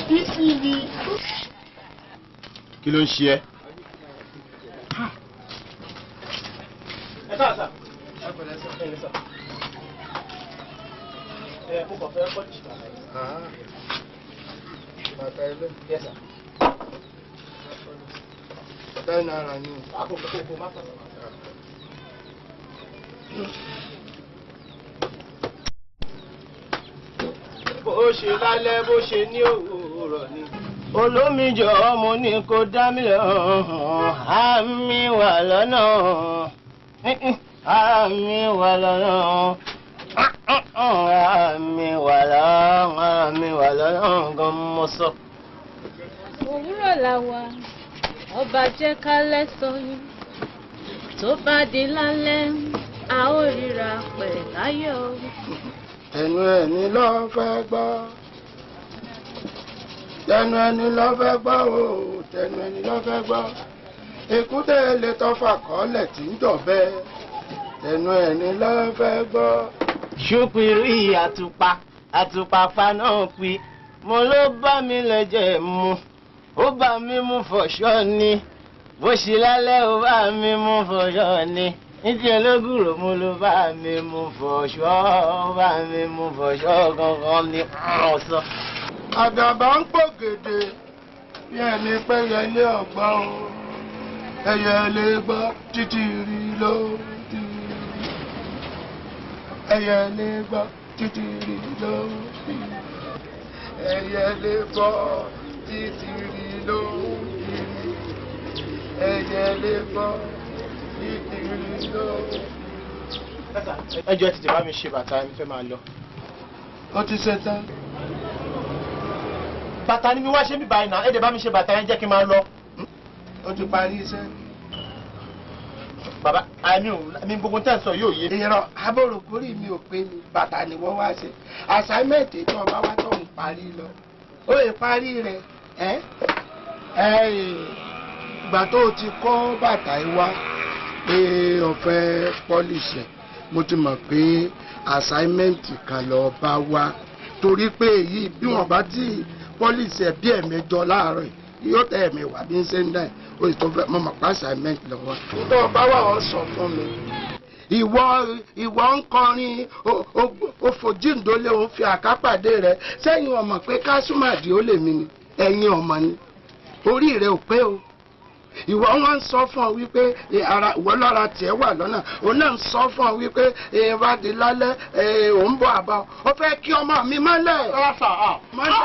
Títìrì. Kí ló ń ṣe ẹ́? Ẹ káà sà. Ẹ pẹ̀lẹ́ sà. Ẹ lè sà. Ẹ mo kàn fẹ́ kọ́jú bàtà yìí. Bàtà ilé. Yes sir. 10 naira ni. Àkókò kò má sà. Bó ṣe lálẹ́ bó ṣe ní òwúrọ̀ ni. Olómijọ́ mo ní kó dá mi lọ́hùn, àmì wà lọ́nà, àmì wà lọ́nà, àmì wà lọ́nà, àmì wà lọ́nà gan mo sọ. Òwúrọ̀ la wà, ọba jẹ́ kálẹ̀ sọyún. Tó bá di lálẹ́, a ó ríra pẹ̀ láyọ̀. Ẹnu ẹni ló fẹ́ gbọ́, tẹnu ẹni ló fẹ́ gbọ́ o, tẹnu ẹni ló fẹ́ gbọ́. Èkúté lè tọ́fà kọ́lẹ̀ tí ń dọ̀bẹ́, tẹnu ẹni ló fẹ́ gbọ́. Ṣùpìrì àtùpà àtùpà paná pi, mo ló bá mi lẹ́jẹ̀ mu, ó bá mi mú fọ̀ṣọ́ ni, bó ṣe lálẹ́ ó bá mi mú fọ̀ṣọ́ ni, ní ti ológùrò mo ló bá mi mú fọ̀ṣọ́, ó bá mi mú fọ̀ṣọ́ gangan ni ọ̀sán. Àdàbà ń pò gèdè bí ẹni pé ẹyẹlé ọgbọ́n o, ẹyẹlé gbọ́ títí rí ló ti, ẹyẹlé gbọ́ títí rí ló ti, ẹyẹlé gbọ́ títí rí ló ti, ẹyẹlé gbọ́ títí rí ló ti. Ẹ jọ̀ọ́, ẹ tètè bá mi ṣe bàtà, mi fẹ́ máa lọ. Ó ti ṣe tán. Bàtà ni mi wá ṣe mí báyìí náà, ẹ dẹ̀ bá mi ṣe bàtà yẹn, jẹ́ kí n máa lọ. Ó ti parí iṣẹ́. Bàbá, àmì ò mi gbogbo tẹ́ ń sọ yóò yé. Irọ́ abóròkórì mi ò pé ni bàtà ni wọ́n wá ṣe. Assignment tó ọba wá tó ń parí lọ. Ó lè parí rẹ̀ ẹ́ ẹ́ ìgbà tó o ti kọ́ bàtà yìí wá pé o fẹ́ polish ẹ̀, mo ti mọ̀ pé assignment kan lọ bá wá, torí pé èyí bí wọ́n bá ti polish ẹ̀ bí 8 láàárọ̀ yìí, yóò tẹ 10 bí ń ṣe ń dà ẹ̀, o sì tó fẹ́ mọ̀ mọ̀ pa assignment lọ́wọ́. Tó o bá wà, ọ́ sọ fún mi. Ìwọ ń kọrin, o fòjíǹdólé, òun fi àkápàdé rẹ sẹ́yìn. Ọmọ pé kásùmàdì ó lè mi ni ẹ̀yin ọmọ ni orí rẹ ò pé o. Ìwọ wọn ń sọ fún ọ wípé ara ìwọ lọ́ra tiẹ̀ wà lọ́nà, òun náà ń sọ fún ọ wípé bá di lálẹ́, òun bọ̀ àbá ọ fẹ́ kí ọmọ mi mọ́lẹ̀. Rárá sà. Mọ́lẹ̀.